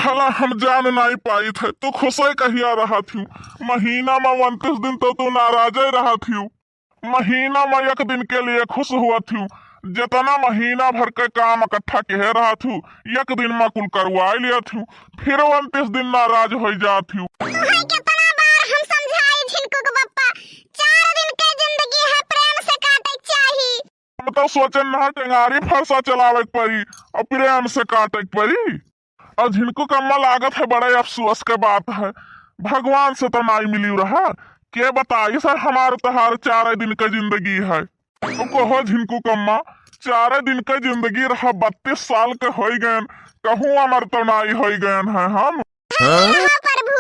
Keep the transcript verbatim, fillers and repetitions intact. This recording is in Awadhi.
भला हम जान नाई पाइत है, तू खुशे कहिया रहत हूँ? महीना मा उनतीस दिन तो तू नाराजे रहत हूँ। महीना मा एक दिन के लिए खुश हुआ थू, जितना महीना भर के काम इकट्ठा किहे रहा थू, एक दिन मा कुल करवाई लिया थू, फिर उनतीस दिन नाराज हो जा थू। तुहे कितना बार हम समझाई झिनकू के पप्पा, चार दिन के जिंदगी है, प्रेम से काटे के चाही। हम तो सोचन ना टेंगारी फरसा चलावे के पड़ी और प्रेम से काटे के पड़ी। और झिनकू कम्मा लागत है बड़े अफसोस के बात है, भगवान से तो नाई मिली रहा। के बताई सर हमार तहार चार दिन के जिंदगी है। तो कहो झिनकू कम्मा, चार दिन के जिंदगी रहा, बत्तीस साल के होई गयन, कहूँ अमर तो नाई होई गयन है हम। हाँ प्रभु,